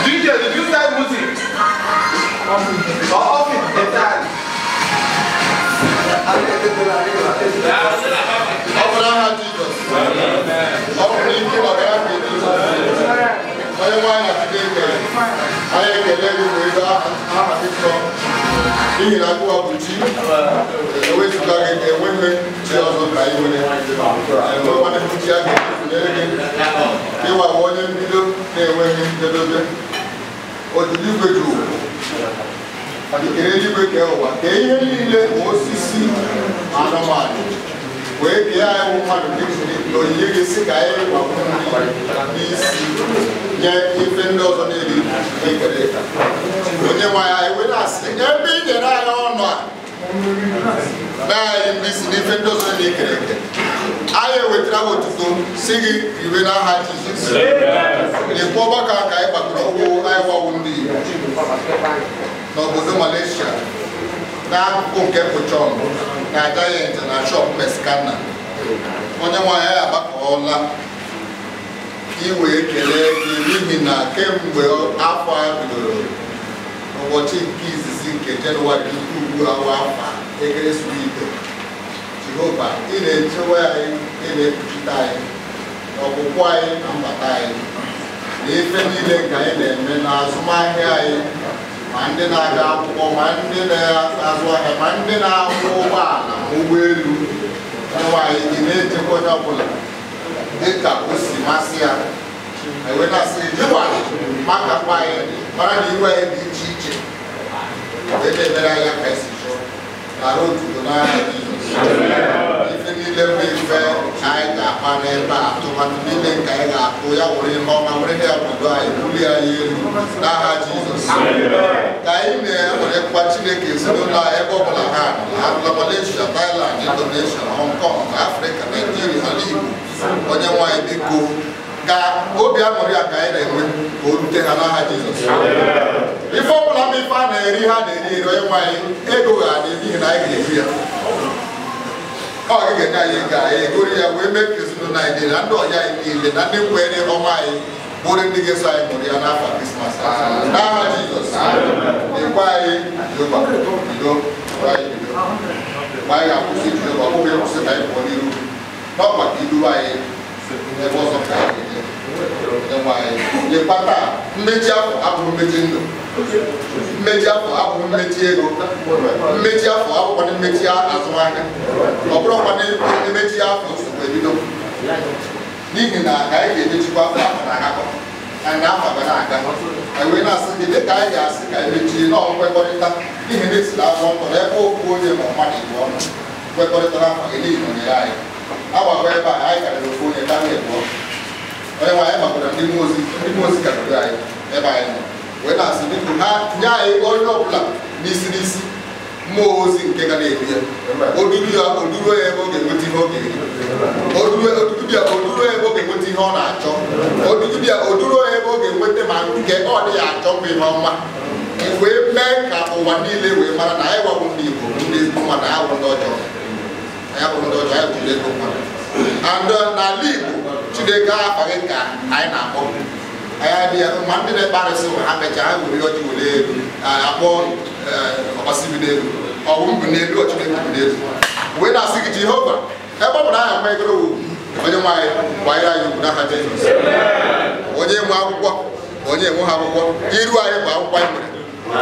DJ, did you start music? Or off it entirely? N'obodo Malaysia n'akụkụ nke Puchong na Giant na Shop Mexicana onye nwe anyị agbakọọla iwe ekele gị n'ihi na kemgbe afọ a bidoro ụbọchị nke izizi nke Jenụwarị tupu ugbu awa afọ ekeresimesi Jehova ị na-echewe anyị ị na-ekpuchite anyị n'ọpụpụ anyị na mbata anyị Na ife niile nke anyị na-eme na azụmahịa anyị, ma ndị na-aga akwụkwọ, ma ndị na-azụ ahịa, ma ndị na-akwụ ụgbọala ma ụgbọelu, onye nwe anyị ị na-echekwa onye ọbụla dịka o si masị ya. Ewe na-asị jikwa maka mkpa anyị mara na iwe anyị dị iche iche wee na-emere anyị ka esi chọọ nara otuto n'aha Jizọs. Ife niile bụ ife anyị ga-akpa n'ebe a, atụmatụ niile nke anyị ga-atụ ya were ihe ọma were ya kwado anyị bulie anyị elu n'aha Jizọs. Ka anyị na-ewerekwa Chineke ezinụlọ anyị ebe ọbụla ha nọ, ha nọ Malaysia, Thailand, Indonesia, Hong Kong, Afrịka, Naijiria, ala Igbo, onye nwe anyị biko ka obi aṅụrị a ka anyị na-enwe ka o rute ha n'aha Jizọs. Ife ọbụla bụ ife a na-eri ha na-eri eri, onye nwe anyị ego ga-adị n'ihi na anyị ga-eri ya. Ọ gị ga-enye anyị ego anyị egori ya wee mee ka ezinụlọ anyị niile na ndị ọya anyị niile na ndị nkwere ọma anyị bụrụ ndị ga-eso anyị mụrụ ya n'afọ Krismas n'aha Jizọs. Ekwe anyị Jehova bido anyị bido mgbe anyị ga-akwụsị Jehova, ọ bụghị ịkwụsị ka anyị pụọ n'iru n'ọkwa ka idu anyị ebe ọzọ ka anyị ga-eje. Onye nwe anyị lekwa taa, mmechi afọ abụghị mmechi ndụ, mmechi afọ abụghị mmechi ego, mmechi afọ abụkwana mmechi azụmahịa, ọ bụrụkwana mmechi afọ nsogbu ebido, n'ihi na ka anyị ga-emechikwa afọ afọ na-agakọ anyị na afọ ga na-aga. Anyị wee na-asị gị dịka anyị ga-asị ka anyị mechie nọọ nkwekọrịta, n'ihi na esi na afọ ndụ na ebe okwu onye ma mmadụ igwe ọnụ nkwekọrịta n'afọ gị n'ihi na onyere anyị agbakọ ebe a anyị karịrị ofu onye karịa abụọ. Onye nwe anyị makwara ndị mmụọ ozi karịrị anyị ebe anyị nọ wee na-asị biko ha nye anyị onye ọbụla n'isi n'isi mmụọ ozi nke ga na-edu ya, oduru ya oduru ya ebe ọ ga-enweta ihe ọ ga-eri, oduru ya oduru ya ebe ọ ga-enweta ihe ọ na-achọ, oduru ya oduru ya ebe ọ ga-enweta ma nke ọ dịghị achọ mgbe ihe ọma, wee mee ka ụwa niile wee mara na anyị wabụ ndị Igbo ndị ezigbo mmadụ, anyị abụrụ ndị ọjọọ, anyị abụrụ ndị ọjọọ, anyị bụ ndị ezigbo mmadụ. And n'ala Igbo Chineke afaghị ka anyị na-akpọ anyị adịghị ma ndị na-ekpe arụsị nwe ha mechaa ha were ọjị were elu akpọ ọbasi bi n'elu, ọwụ mbụ n'elu, ọ Chineke bi n'elu. Wee na-asị gị Jehova, ebe ọ bụ na anyị akwanyegoro ugwu, onye nwe anyị kwanyere anyị ugwu n'aha Jizọs. Onye nwe akwụkwọ, onye enwe ha akwụkwọ, iru anyị bụ akwụkwọ anyị nwere,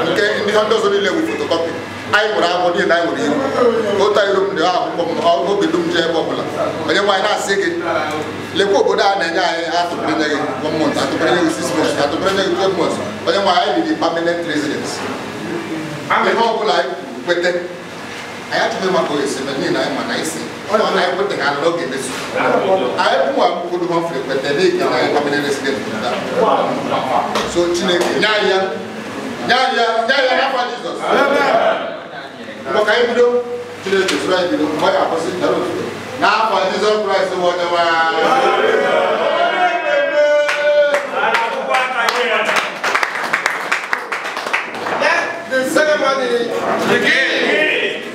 nke ndị ndị ọzọ niile bụ fotokọpị. Anyị nwere akwụkwọ niile anyị nwere iru otu anyị rum dị akwụkwọ m obi dum jee ebe ọbụla. Onye nwe anyị na-asị gị lekwa obodo a na-enye anyị atụpụrụ nye gị 1 month, atụpụrụ nye gị 6 months, atụpụrụ nye gị 12 months. Onye nwe anyị dị permanent residence. Ihe ọbụla anyị kwete anyị achọghị maka oge esi n'ihi na anyị ma na isi ọ na anyị kwete ha n'oge emezu anyị bụwa akwụkwọ Humphrey kwete n'ihi na anyị permanent resident. So Chineke nye anyị ya, nye anyị ya, nye anyị ya n'afọ Jizọs. Mgbe ka anyị bido Chineke soro anyị bido mgbe anyị akwụsị dara otuto n'afọ Jizọs Kraịst bụ onye nwe anyị. Let the ceremony begin.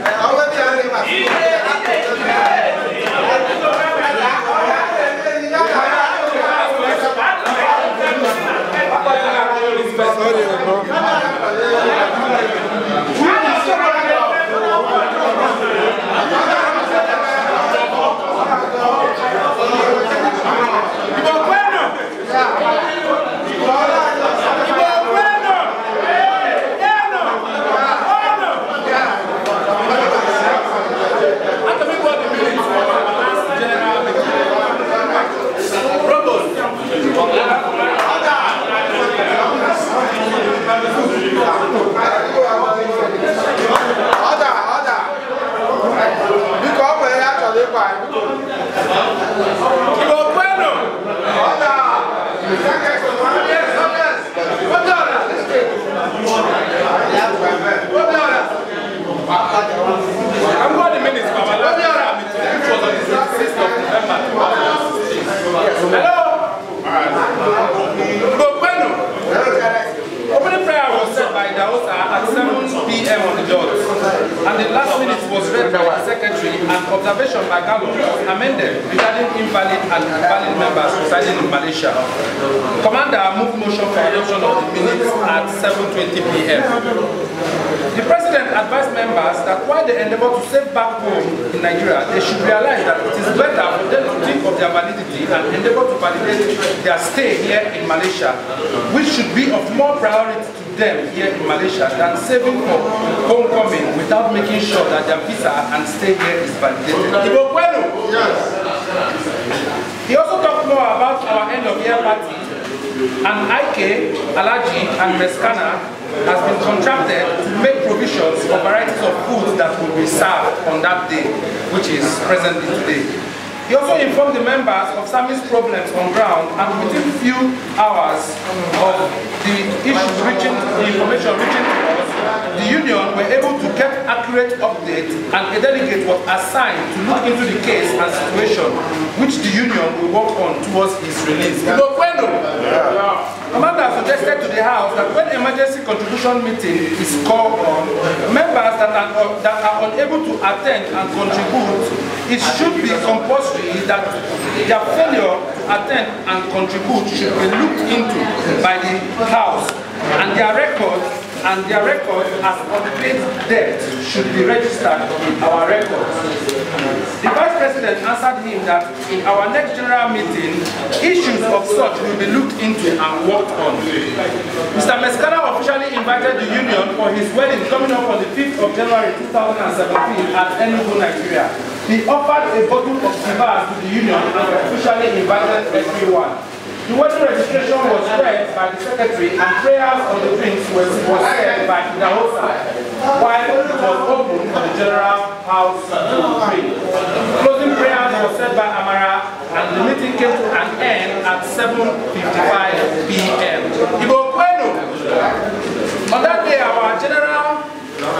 Opening prayer was said by Daosa at 7 p.m. on the dot, and the last minute was read by the secretary, and observation by Gallo was amended regarding invalid and valid members residing in Malaysia. Commander moved motion for adoption of the minutes at 7:20 p.m. The president advised members that while they endeavor to save back home in Nigeria, they should realize that it is better for them to think of their validity and endeavor to validate their stay here in Malaysia, which should be of more priority to them here in Malaysia than saving for homecoming without making sure that their visa and stay here is validated. Yes. He also talked more about our end of year party, and IK, Alaji, and Meskana has been contracted to make provisions for varieties of food that will be served on that day, which is presently today. He also informed the members of Sammy's problems on ground, and within few hours of the issue reaching, the information reaching to us, the union were able to get accurate updates, and a delegate was assigned to look into the case and situation, which the union will work on towards his release. Commander suggested to the House that when emergency contribution meeting is called on, members that are unable to attend and contribute, it should be compulsory that their failure to attend and contribute should be looked into by the House, and their record as unpaid debt should be registered in our records. The Vice President answered him that in our next general meeting, issues of such will be looked into and worked on. Mr. Meskana officially invited the union for his wedding coming up on the 5th of January 2017 at Enugu, Nigeria. He offered a bottle of Chivas to the union and officially invited everyone. The wedding registration was read by the secretary and prayers on the drinks was said by Idahosa, while it was open for the general house to drink. Closing prayers was said by Amara, and the meeting came to an end at 7:55 p.m. On that day, our general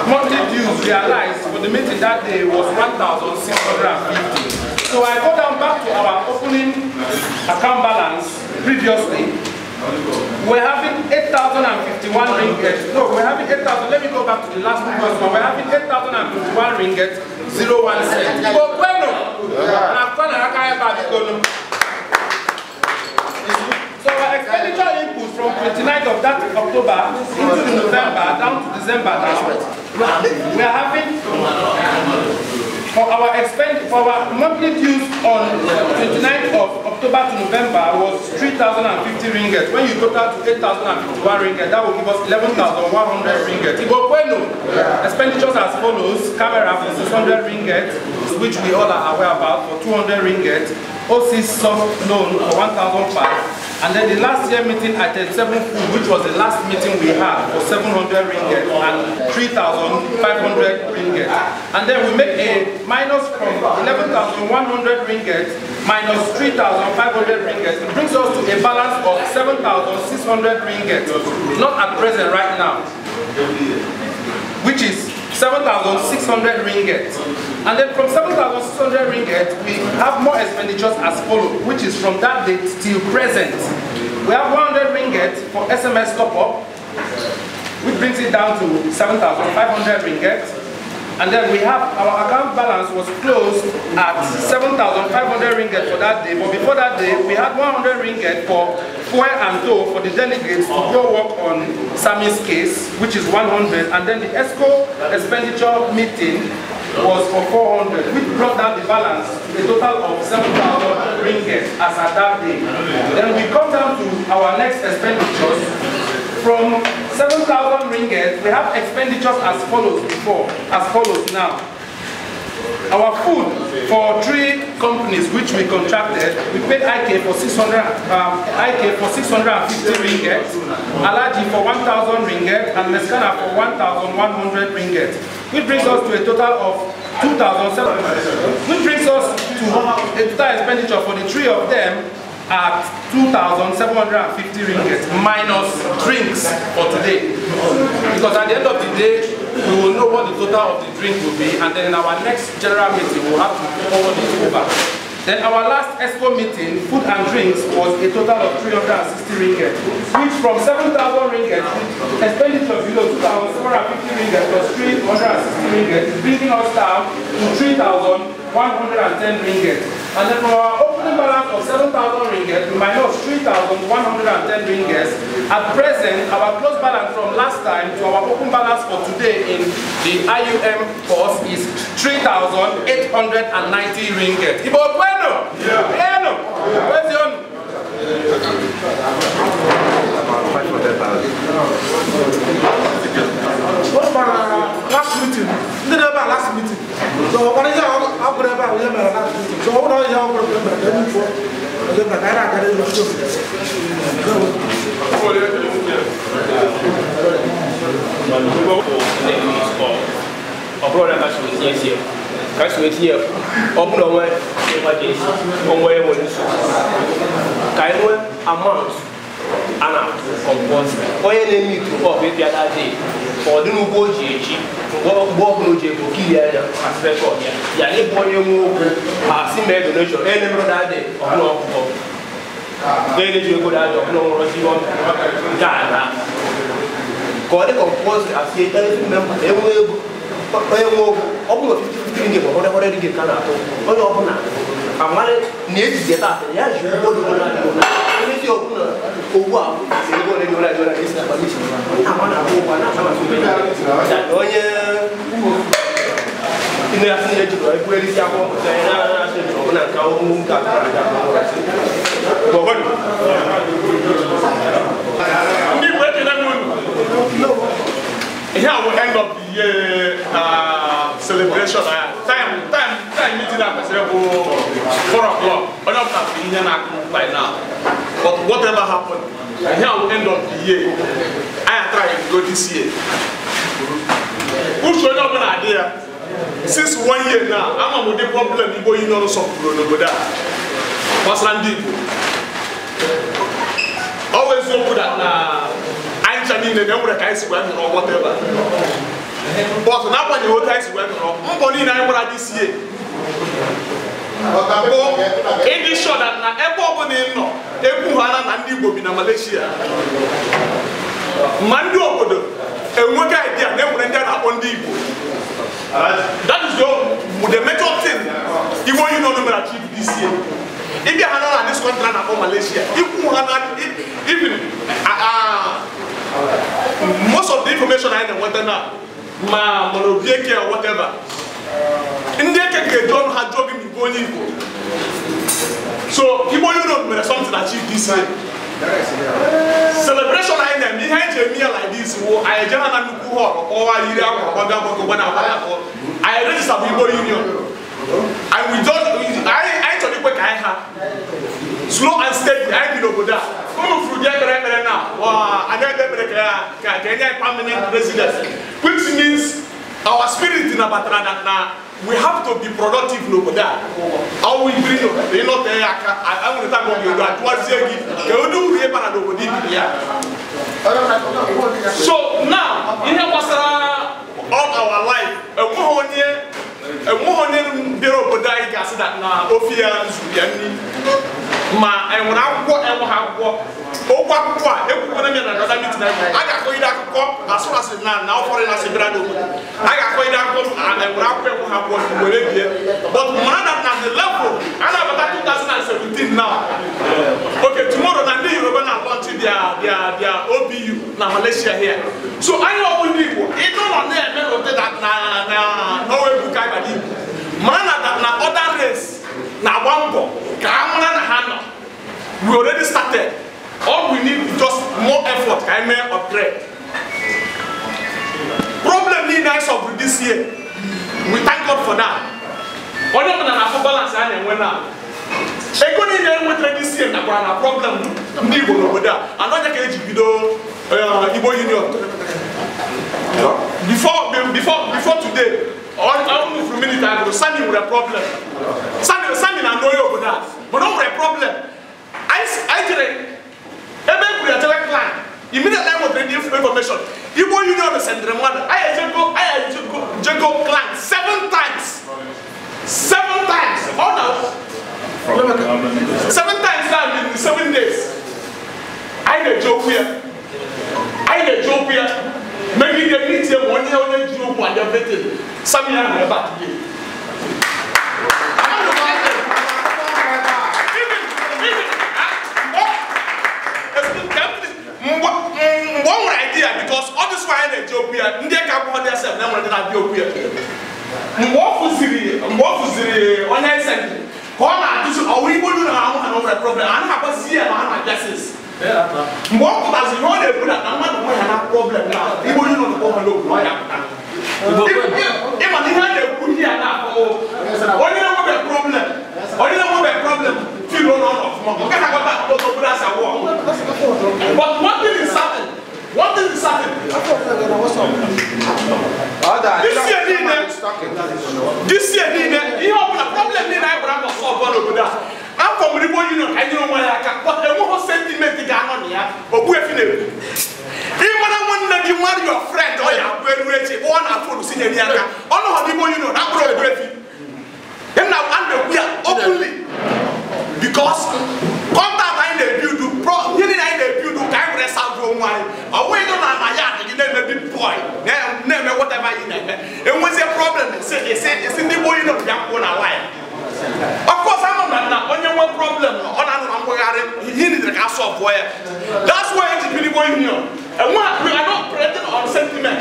monthly dues realized for the meeting that day was 1,650. So I go down back to our opening account balance previously. We're having 8,051 ringgit. No, we're having 8,000. Let me go back to the last previous one. We're having 8,051 ringgit 01 cent. So our expenditure input from 29th of that October into the November down to December now, we are having for our monthly dues on 29th of October to November was 3,050 ringgit. When you total to 8,051 ringgit, that will give us 11,100 ringgit. Expenditures as follows: camera for 600 ringgit, which we all are aware about, for 200 ringgit, OC soft loan for 1,005, and then the last year meeting at 7 food, which was the last meeting we had, for 700 ringgit and 3,500 ringgit. And then we make a minus from 11,100 ringgit minus 3,500 ringgit. It brings us to a balance of 7,600 ringgit, not at present right now, which is 7,600 ringgit. And then from 7,600 ringgit, we have more expenditures as follows, which is from that date till present. We have 100 ringgit for SMS top-up, which brings it down to 7,500 ringgit. And then we have our account balance was closed at 7,500 ringgit for that day. But before that day, we had 100 ringgit for fuel and tow for the delegates to go work on Sammy's case, which is 100. And then the ESCO expenditure meeting was for 400, which brought down the balance to a total of 7,000 ringgit as at that day. Then we come down to our next expenditures. From 7,000 ringgit, we have expenditures as follows now. Our food for three companies which we contracted, we paid IK for 650 ringgit, Alaji for 1,000 ringgit, and Meskana for 1,100 ringgit, which brings us to a total of 2,700, which brings us to a total expenditure for the three of them at 2,750 ringgit minus drinks for today. Because at the end of the day, we will know what the total of the drink will be, and then in our next general meeting, we'll have to forward it over. Then our last EXCO meeting, food and drinks, was a total of 360 ringgit, which from 7,000 ringgit, expenditure below 2,750 ringgit plus 360 ringgit, is bringing us down to 3,110 ringgit. And then for our opening balance of 7,000 ringgit, we minus 3,110 ringgit. At present, our close balance from last time to our open balance for today in the IUM course is 3,890 ringgit. Ibo bueno? Yeah. Bueno. Where's your? 500,000. Last meeting. Last meeting. So what is our so what is our amount and compulsory. Onye na-eme itu ọ bụ ịbịa that day, ọ dị n'ugbo o ji echi, mgbe ọbụla o ji ego kilie ya as record ya. Ya na ịbụ onye nwe okwu, asị mee donation, onye na-emere that day, ọ bụla ọkụkọ. Onye na-eji ego that day, ọ bụla nwụrụ ihe ọ ga-ana. Ka ọ dị compulsory asị every member enwe ego, onye nwe okwu, ọ bụla 50-50 ringgit ma 100 ringgit ka na-atụ, onye ọbụla amara na ejide taata ya ji ụgbọ dị ụlọ adịghị ụlọ. Onye si ọbụla ogbu a si ego ole dị ụlọ adịghị ụlọ esi na kpamisi. Ama na akwụ ụgwọ na-asa masị ube ya. Onye ime ya sị na ejidọ ebu erisi akwụkwọ pụta ya na-asị ejidọ ọbụla nke ọmụmụ nke atụrụ aja. Ndị Igbo ekele m unu. Ihe a bụ end of the year celebration. Time meeting a kwesịrị bụ 4 o'clock. Onye ọbụla bụ ihe na-akụ by now. But whatever happened, ihe a bụ end of the year. Anyị try to go this year. Uche onye ọbụla adị ya. Since 1 year now, ama m ụdị problem Igbo Union sọpụrụ n'obodo a gbasara ndị Igbo. Ọ bụ eziokwu na anyị ncha niile na enwere ka anyị si wee nọrọ whatever. But n'agbanyeghị otu anyị si wee nọrọ, mbọ niile anyị gbara this year bụ ịdị sure that na ebe ọbụla ị nọ, egwu ha na ndị Igbo bi na Malaysia. Ma ndị obodo enweghị idea na enwere ndị a na-akpọ ndị Igbo. That is the major thing Igbo Union mere achieve this year. Ịbịa ha nọ na this country a na-akpọ Malaysia, ikwu ha na even most of the information I na-enweta na ma mana obi eke or whatever. Ndị eke ga-eji ọnụ ha jụọ gị ma Igbo onye Igbo. So Igbo Union mere something achieve this year. Celebration anyị na-eme ihe anyị ji eme ya like this wụ anyị eje ha na nnukwu hall kpọwa yiri akwa gbaga gbago gbana agbana atọ. Anyị register bụ Igbo Union. And we just anyị chọrọ ikwe ka anyị ha slow and steady anyị bi n'obodo a. Unu furu gị ekpere ekpere na anyị ekpe ekpere ka enye anyị permanent residence, which means our spirit nabatara na we have to be productive n'obodo a. Ọwụ ibiri n'obodo ịnọte ya aka anwụrịta gị oge ajụwazie gị ka onye uru ị bara n'obodo ibiri ya. So now ihe gbasara all our life, enweghị onye bịara obodo anyị ga-asị na ofe ya zuru ya nri. Ma enwere akwụkwọ enweghị akwụkwọ okwu akwụkwọ a ekwukwere m ya na another meeting a ga-akọgide akụkọ asụrasị na na ụfọdụ na-asị bịara n'obodo a ga-akọgide akụkọ enwere akwụkwọ enweghị akwụkwọ were bie. But mara na the level a na-abata 2017 now. Okay, tomorrow na ndị Yoruba na launch their OBU na Malaysia here. So anyị ọbụ ndị Igbo ịnụ nọ na-eme ote na na egwu ka anyị Igbo mara na other race na-agba mbọ ka a mara na ha nọ. We already started. All we need is just more effort. I may upgrade. Problem niile anyị solved this year. We thank God for that. Onye ọbụla na-afụ balance a na-enwe na ego niile e nwetara this year nakwara na problem ndị Igbo n'obodo a. Anọnya ka eji bido Igbo Union. Before today, all from minute ago, Sami nwere problem. Sami na anọ ya obodo a, but o nwere problem. I jere ebe ekwuru ya jewe clan. Immediately I nwetara the information. Igbo Union sendịrị mmadụ. Anyị ejego clan 7 times. 7 times. Ọ na 7 times now in 7 days. Anyị na-eji okwu ya. Anyị na-eji okwu ya. Megide meeting ma onye onye ji okwu and everything. Sami ya nọ ebe a today. okwu ya mgbe ọ fụziri onye ese ka ọ na-ajụzi ọwụ Igbo Union ahụ ha na nwere problem a na-agbazi ya na ha na-abịa sis mgbe ọ pụtaziri na ọ na-ekwu na mmadụ nwe ha na problem na Igbo Union kpọ ha n'okwu ọ ya pụta ịma na ihe a na-ekwu ihe a na-akpọ onye na-enwebe problem onye na-enwebe problem feel on ọfụma ọ gaghị agwata otu obodo asa wụọ. But one thing is certain, one thing is certain. This year niile ihe ọbụla problem niile anyị gwara nọsọ ọbụla n'obodo a afọ m Igbo Union ka anyị nyere onwe ya aka but enweghị sentiment ga-anọ na ya Ogbuefi na-ekwu ịmara nwanne gị mara your friend ọ ya abụ eru echi ọ na-afụ olu si nyere ya aka ọ nọghọ n'Igbo Union akpụrụ Ogbuefi na a na-ekwu ya openly because contact anyị na-ebiudu ihe niile anyị na-ebiudu ka anyị were savụ onwe anyị ọ bụghị nọ na na ya adịghị na-eme big boy na-eme whatever ị na-eme enwezie problem esi ndị Igbo Union bịa kwuo na line. Of course ama m na onye nwe problem ọ na-anọ na mgbagharị ihe niile ka a sọvụọ ya. That's why eji bido Igbo Union. We are not operating on sentiment.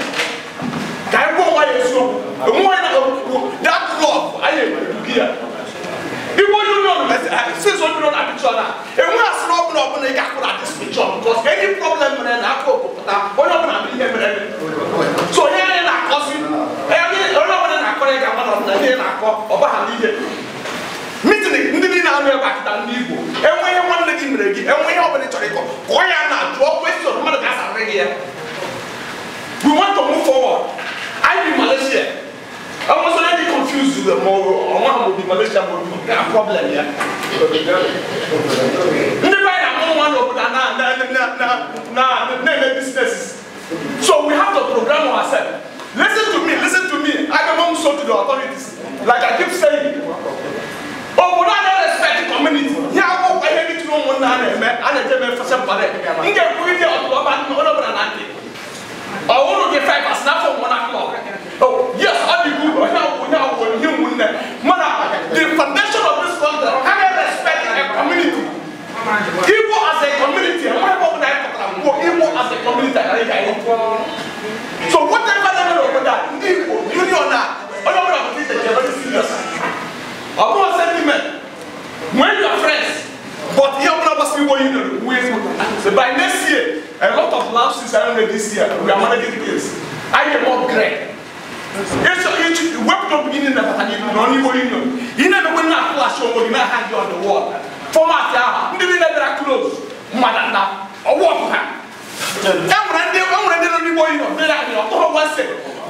Ka anyị gwa onwe anyị eziokwu enwe onye that love anyị ebugi ya. Igbo Union since we don't have picture now, enwe asịrị ọbụla ọbụla ị ga-akụ na this picture because any problem mere na aka okpụta onye ọbụla bụ ihe mere. So onye anyị na-akọzi onye ọbụla na-akọrọ ya ga-ama na ọbụla ihe na-akọ ọba ha n'ihe meeting ndị niile anụ ebe akịta ndị Igbo enwe ihe nwanne gị mere gị enwe ihe ọbụla ị chọrọ ịkọ ka ọ ya na-ajụọ question mmadụ ga-asarịrị gị ya. We want to move forward. I be Malaysia. I was already confused with them. I will be Malaysia, will be a problem here. Businesses. So we have to program ourselves. Listen to me, listen to me. I don't so to the authorities. Like I keep saying. Oh, but I don't respect the community. Yeah, I go I to know one I want to get 5 as now from 1 o'clock. Oh, yes, I'll be good. The foundation of this country, how do respect a community? Igbo as a community, Igbo as a community. So whatever level of that, Igbo, Union, all of this is very serious. I sentiment. When you are friends, but here we Union, by next year, a lot of lapses are already this year. We are managing this. I am upgrade. Each weapon beginning the non-Igbo Union. You never will not flash over, you not hang you on the wall. Format, you never close. Madonna, or walk her.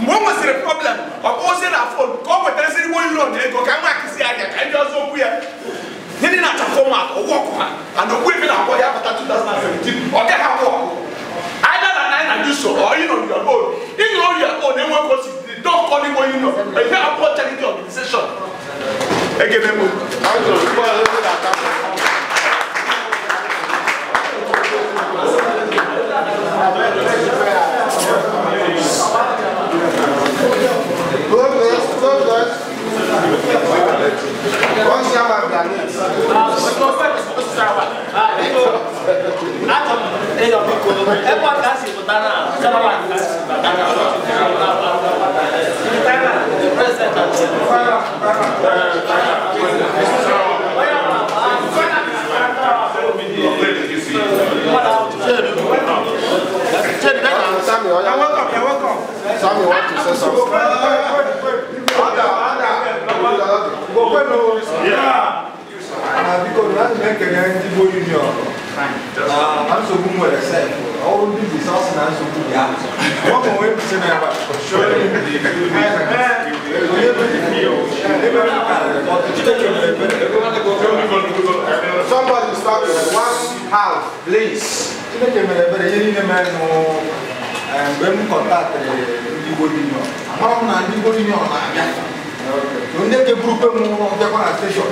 When was the problem? Of course, I phone. Come with the Igbo Union, go come back to see I can just go here. He didn't have to format or walk her. And the women are going after 2017 or get her walk. Either than I do so, or you know your own. You know your own, they won't go to don't call it what you know. If you have a charity organization, again, You're welcome. Sammy, want to say something? Because I'm making an Igbo Union. I'm so good with myself. All this is also not so good. One more way to say that. Somebody start with one house, please. Mgbe m kọntaktịrị ndị Igbo Union, amara m na ndị Igbo Union na-abịa. Ndị nke burukwe m bịakwa na steshọn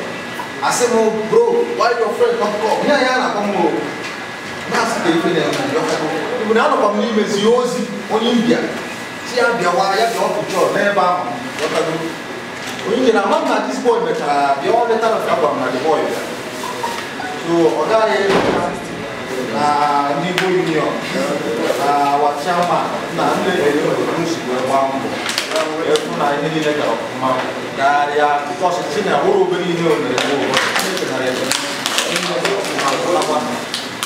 asị m bro, why your friend don't come? Nye ya na-akpọ m o na-asị ka ife na-eme na anọkwa m n'ime zie ozi onye India si ya bịawa ya bịa ọkụ chọọ n'ebe ahụ. Onye India na ama m na this boy mechara bịa ọ letara ka agwa m na the boy bịa. So ọ gaghị na ndị Igbo Union na our chairman na ndị nsogbu gba mbọ efu na ihe niile gara ọfụma gagharịa because si na wụrụ obere ihe o mere Chineke nara ekele.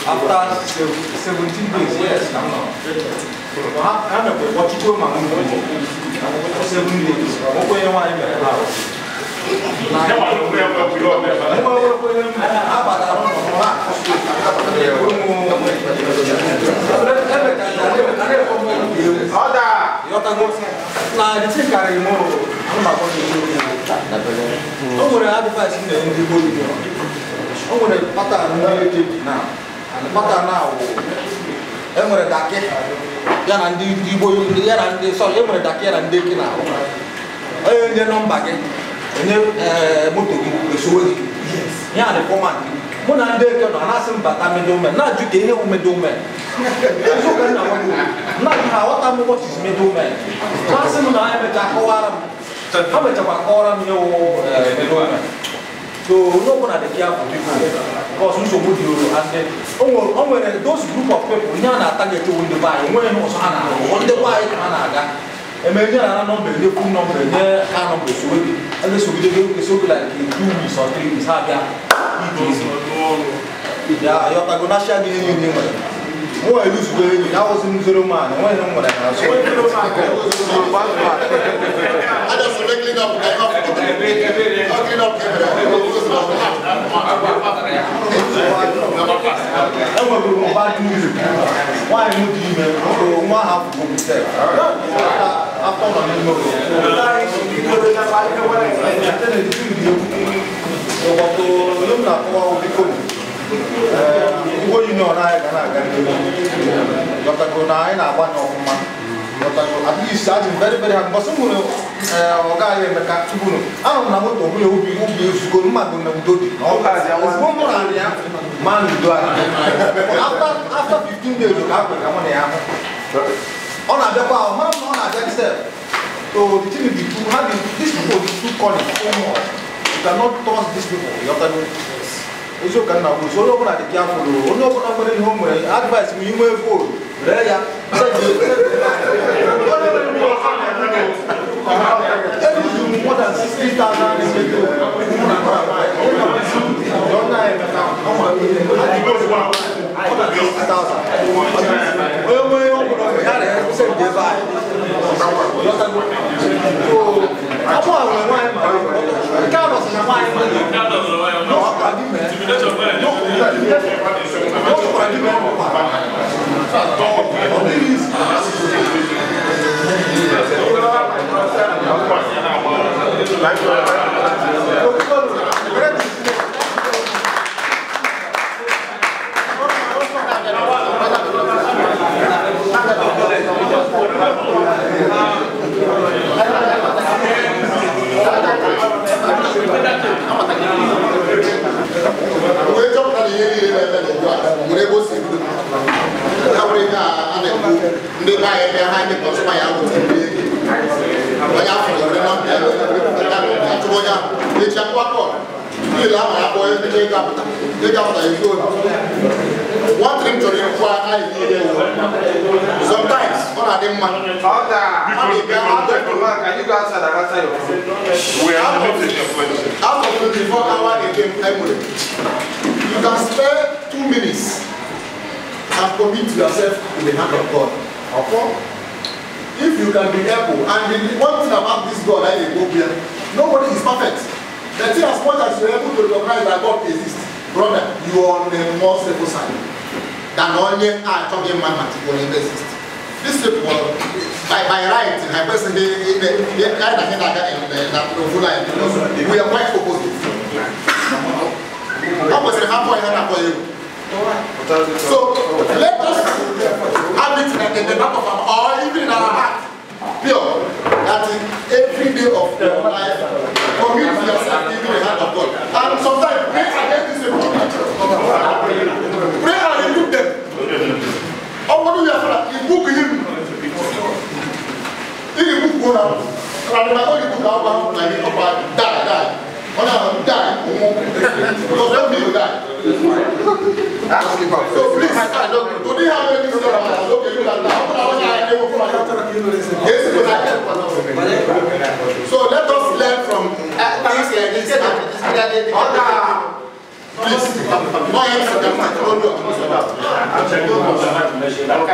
After 17 days, yes, ka m nọ. Ha mekwa kpọchikwa ma nwunye 7 days. Nwoke onye nwaanyị mere ha. O nwere advice m na-enye ndị Igbo Union. O nwere pattern ndị eji na and pattern ahụ e nwere daki ya na ndị Igbo ya na ndị sorry e nwere daki ya na ndị eke na ahụ. Onye nye nọmba gị onye moto gị esowe gị. Ya na fọmat mụ na ndị eke nọ na-asị m bata middleman na-ajụ ka ihe wụ middleman. Eziokwu na na-ajụ ha aghọta m what is middleman. Na-asị m na ha emechaa kọwara m. Ha mechakwa kọwara m ihe wụ middleman. So onye ọbụla dị careful biko because nsogbu dị uru and o nwere those group of people ihe a na-ataget wụ ndị be anyị onweghị ihe ọzọ ha na-arụ ndị be anyị ka ha na-aga. Eme nye na nọmba enye fon nọmba enye ka nọmba esowe gị a ga-esogide gị esoge like 2 weeks or 3 weeks ha bịa ike isi ya ayọtago na shia gị ihe niile nwere mụ eluzugo enyi ya wụzi m zoro man enweghị m nwere na so enweburu m bad news nwaanyị m dị ime nwa ha fụgo sef afọ nọ n'ime ụlọ onye m na-akọwa biko Igbo Union anyị ga na-aga n'ihu lọtago na anyị na-agbanye ọfụma lọtago at least adị m very very happy mbọsị m hụrụ ọga anyị Emeka Chibunu anọ m na moto hụ ya obi obi ezugo mmadụ na udo dị ozugbo m hụrụ ya ma na udo adị after 15 days ka a kwere ka mụ na ya hụ ọ na-abịakwa ahụ mara m na ọ na-abịa sef. So the thing is too hard. These people is too cunning so much. You cannot trust these people. You eziokwu na kwuru so onye ọbụla dị careful onye ọbụla nwere ihe o nwere advice m inwe goal ree ya eruzuru m more than 60,000 onye nwere ihe ọbụla ya ree send ebe anyị. So ọ bụ nwaanyị ma nke a nọsị na nwaanyị ma One thing to require sometimes on a out of 24 hours a game, you can spare 2 minutes and commit yourself to the hand of God. Okay? If you can be able, and the one thing about this God, I go here, nobody is perfect. The thing as much as you're able to recognize that God exists, brother, you are on the more stable side than only talking man will exist. These people, by right, I personally, we are quite opposite. So let us have it in the back of our, or even in our heart, pure, that in every day of your life, commit yourself into the hand of God. And sometimes pray against these people. Pray and rebuke them. Or what do you have? Rebuke him. He rebuke go now. And I only book out like die, die. Die. Because don't be die. So please, do they have any okay, look at that. So let us learn from things like this. Please, no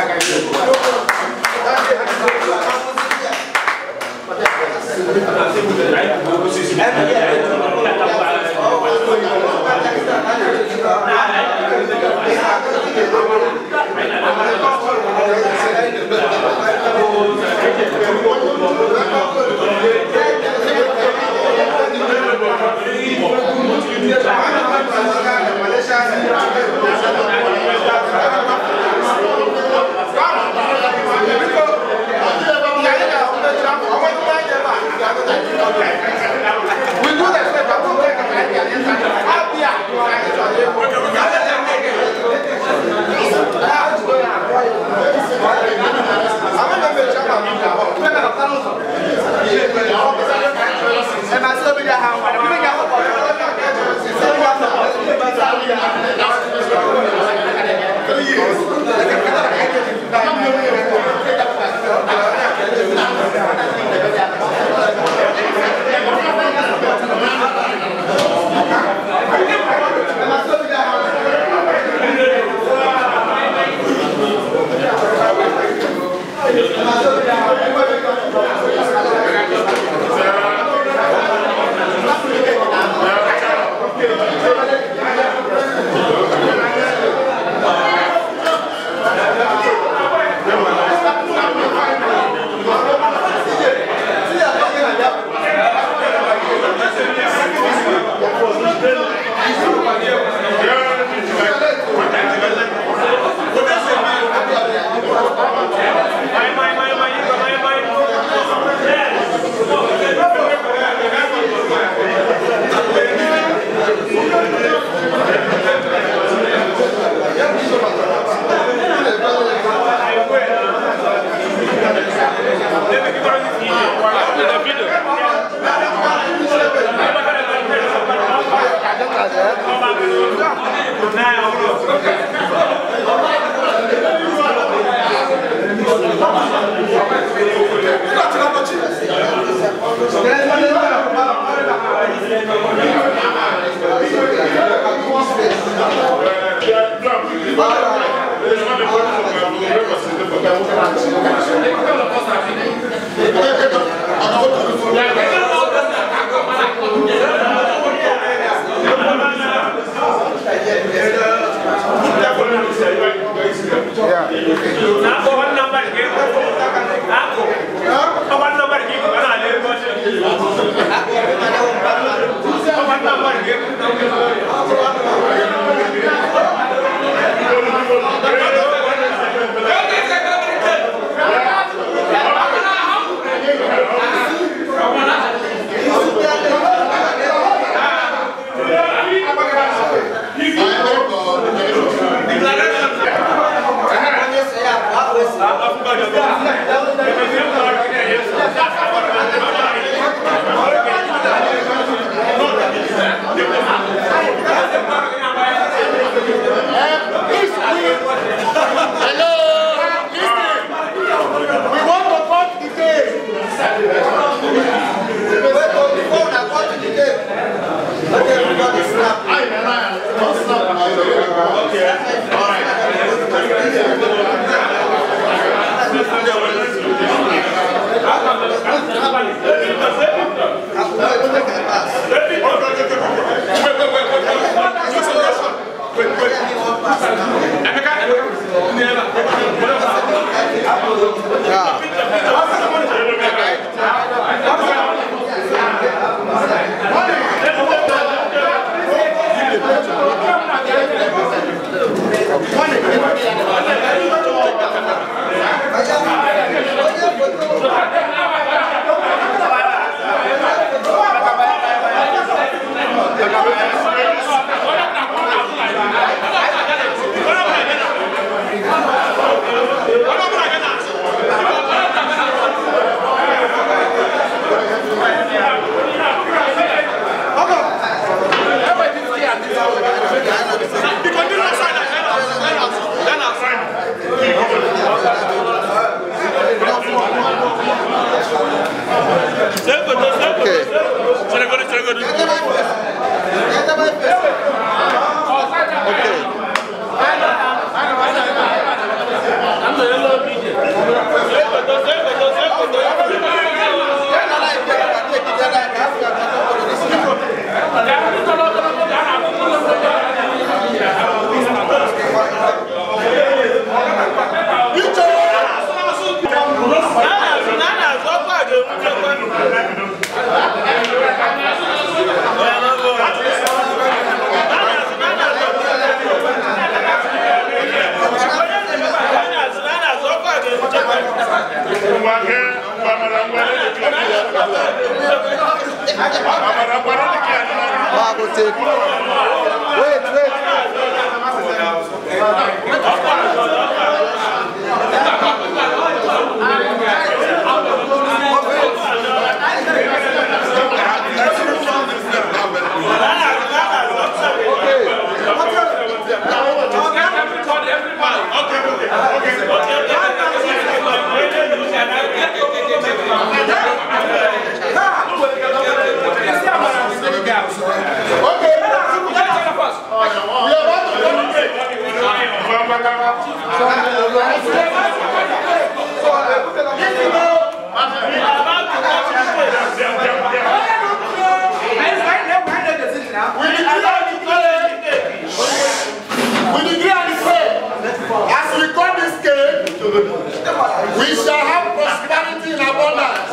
Yeah. Wait, wait. We decree and declare, as we cut this cake, we shall have prosperity in abundance.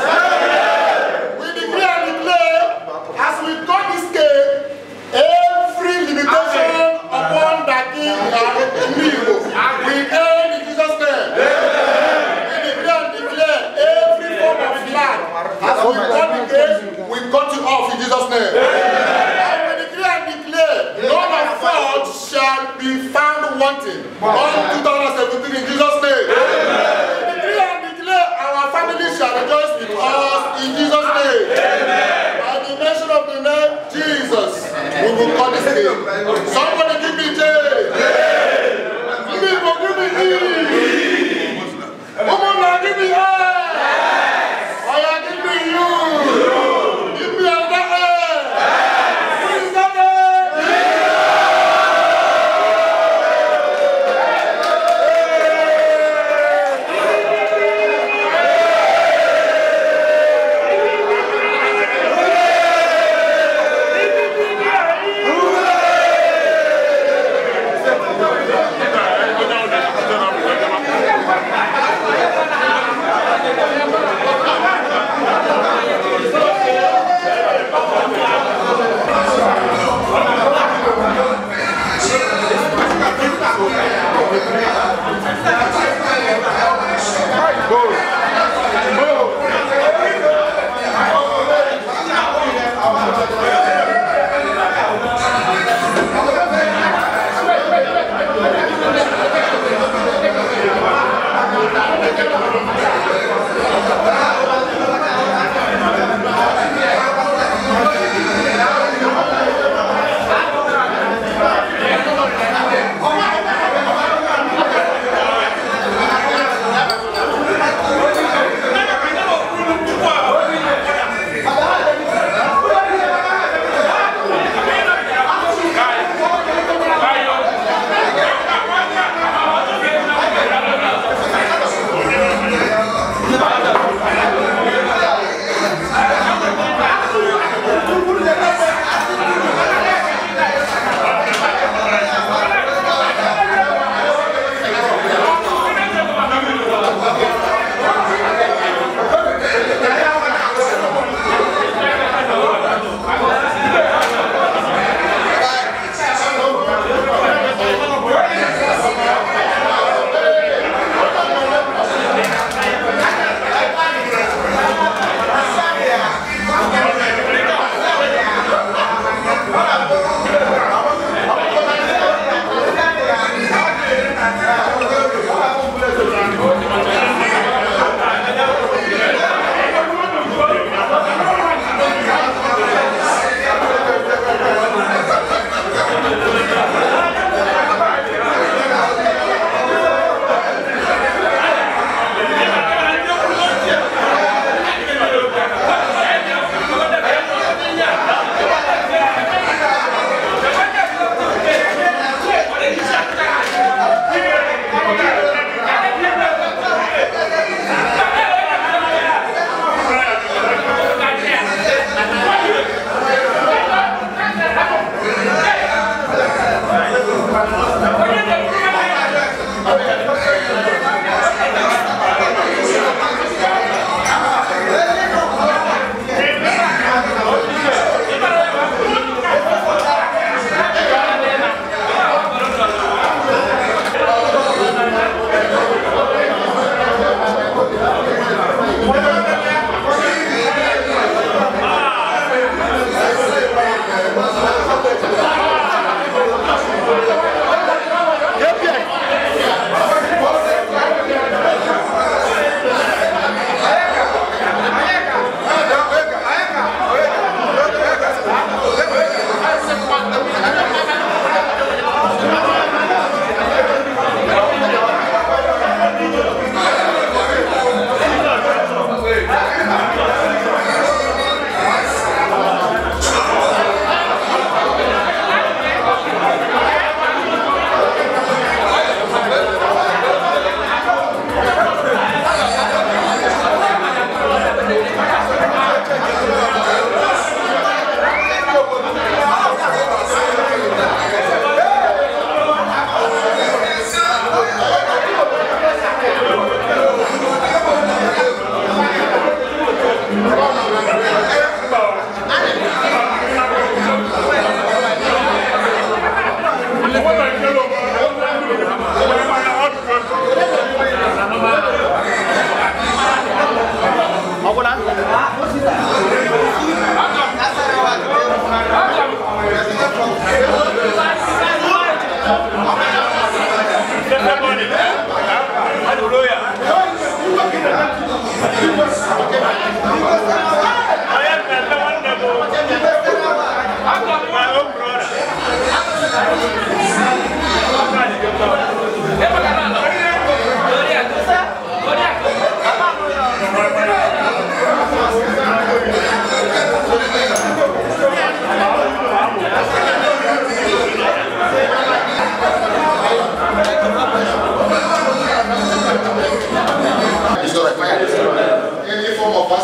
We decree and declare, as we cut this cake, every limitation upon that king and Igbo, we end in Jesus' name. We decree and declare every form of lack, as we cut the cake, we cut you off in Jesus' name. And we decree and declare, none of fault shall be found wanting on 2017 in Jesus' name. We decree and declare our family shall rejoice with us in Jesus' name. By the mention of the name Jesus, we will cut this cake. Somebody give me J. Give me E. Umunna, give me A. Oya, give me U. Give me another A. Who is that A?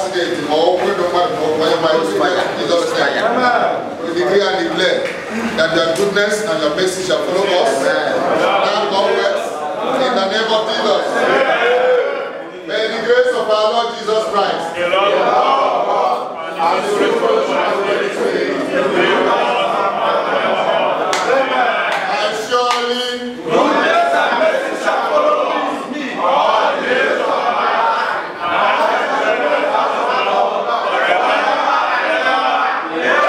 Accident ma ọ kwụ ịdụ mmadụ ma ọ kwanye ma Jizọs name. We decree and declare that your goodness and your mercy shall follow us now onwards in the name of Jesus. May the grace of our Lord Jesus Christ, the love of God, and the sweet fellowship of the Holy Spirit be with us and surely Goodness and mercy shall follow me all the days of my life, and I shall dwell in the house of the Lord forever and ever. Amen.